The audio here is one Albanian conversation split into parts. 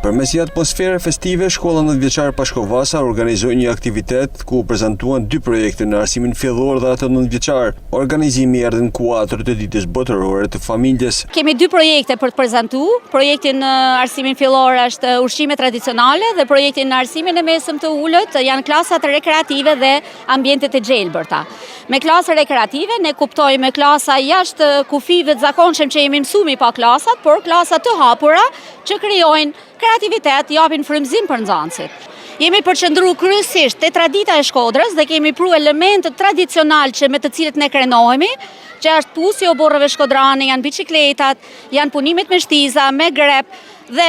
Përmes një atmosfere festive, shkolla nëntëvjeçare Pashko Vasa organizoi një aktivitet ku u prezantuan dy projekte në arsimin fillor dhe atë nëntëvjeçar. Organizimi erdhi në kuadër të Ditës Botërore të Familjes. Kemi dy projekte për të prezantu. Projekti në arsimin fillor është ushqime tradicionale dhe projekti në arsimin e mesëm të ulët janë klasat rekreative dhe ambientet e gjelbërta. Me klasë rekreative ne kuptojmë klasa jashtë kufijve të zakonshëm që jemi mësu mi pa klasat, por klasa të hapura që krijojnë kreativitet, japin frymëzim për nxënësit. Jemi përqendru kryesisht te tradita e Shkodrës dhe kemi pru elementët tradicional që me të cilët ne krenohemi, që është pusi i oborreve shkodrane, janë bicikletat, janë punimet me shtiza, me grep, dhe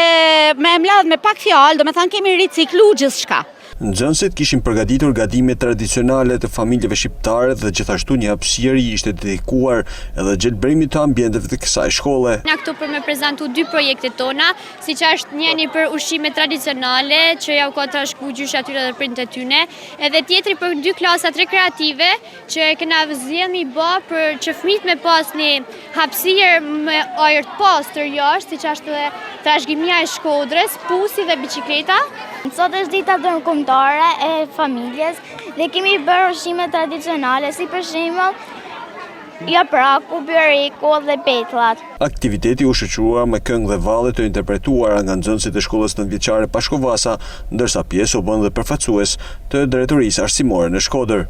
me e mladh me pak fjalë, domethënë kemi riciklu gjithçka. Nxënësit kishin përgatitur gatimet tradicionale të familjeve shqiptare dhe gjithashtu një hapësirë i ishte dedikuar edhe gjelbërimit të ambienteve të kësaj shkolle. Na këtu për me prezantu dy projektet tona, siç është njëni për ushqime tradicionale që jau ka trashëgu gjyshja tyre dhe prindët e tyne, edhe tjetri për dy klasat rekreative që e kena zgjedh mi ba për që fëmijët me pas një hapësirë me ajër të pastër jashtë, siç është edhe trashëgimia e Shkodrës, pusi dhe bicikleta. Sot është dita ndërkombëtare e familjes dhe kemi bërë ushqime tradicionale, si për shembull japraku, byreku dhe petllat. Aktiviteti u shoqërua me këngë dhe valle të interpretuara nga nxënësit e shkollës nëntëvjeçare Pashko Vasa, ndërsa pjesë u bënë dhe përfaqësues të Drejtorisë Arsimore në Shkodër.